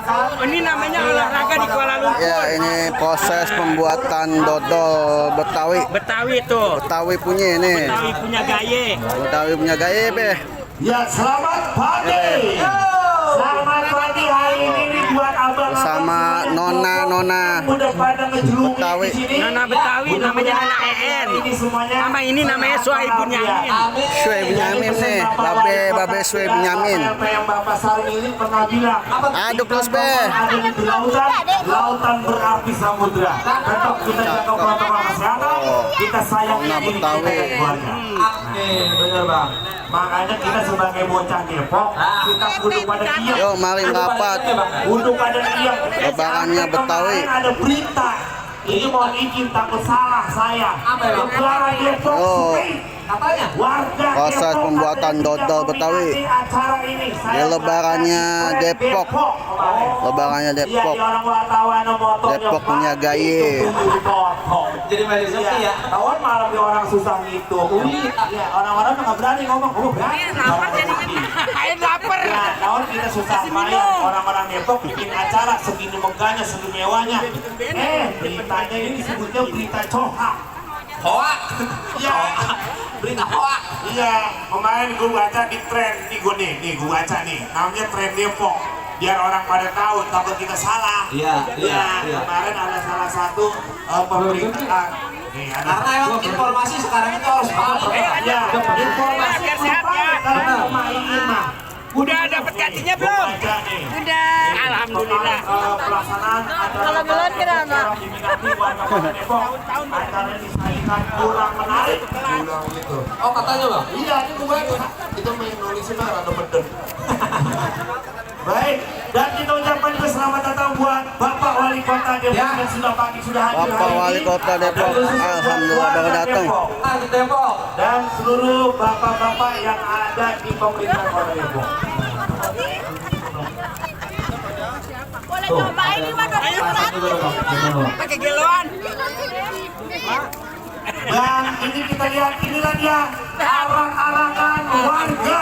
Ini namanya olahraga di Kuala Lumpur. Ya, ini proses pembuatan dodol Betawi. Betawi itu. Betawi punya ini. Betawi punya gaye. Betawi punya gaya, Be. Ya, selamat pagi. Selamat pagi hari ini buat abang-abang Bersama nona-nona Betawi. Nona Betawi namanya Nona EN. Nama ini namanya Suhaib Bunyamin. Suhaib Bunyamin nih, babe Suhaib Bunyamin. Yang Bapak Saring ini pernah bilang, Aduk terus, Be. ada di lautan berarti samudra. Tetap kita jaga protokol kesehatan, kita sayang Nona diri Betawi. kita dan keluarga. Bener bang. Makanya kita sebagai bocah Depok, kita kudu pada diam. Yuk, mari merapat. Kudu pada diam. Lebarannya Betawi. Kemarin ada berita. Ini mohon izin takut salah saya. Lebaran Depok Oh. katanya warga Proses Depok pembuatan katanya dodol tidak Betawi. meminati acara ini. Di lebarannya Depok. Lebarannya Depok. Depok punya gaye. Jadi malah sepi ya. Kawan malam di orang susah gitu. Iya, orang-orang nggak berani ngomong. Oh, berani. Lapar jadi air lapar. Ya, kawan kita susah payah. Orang-orang Depok bikin acara segini megahnya, segini mewahnya. Beritanya ini disebutnya berita coha. Hoak? Iya. Berita hoak? Iya. Kemarin gue baca di tren. Nih gue baca nih. Namanya tren Depok. Biar orang pada tahu, takut kita salah. Iya. Kemarin ada salah satu pemberitaan. Nih, karena emang informasi sekarang itu harus banget. Iya. Informasi Biar sehat ya. karena pemain mah. Udah dapat gajinya belum? Udah. Alhamdulillah. Pelaksanaan Kalau belum kenapa? diminati warga Kota Depok. Acara disajikan kurang menarik. Kurang gitu. Oh katanya bang? Iya, ini gue kita main nulis mah rada beden. Baik, dan kita ucapkan juga selamat datang buat Bapak Wali Kota Depok yang sudah pagi sudah hadir Bapak hari Wali ini. Kota Depok, Dan khusus alhamdulillah buat baru warga datang. Depok. Di Depok. Dan seluruh bapak-bapak yang ada di pemerintahan Kota Depok. Boleh cobain ini mah Pakai geloan. Dan ini kita lihat, inilah dia arak-arakan warga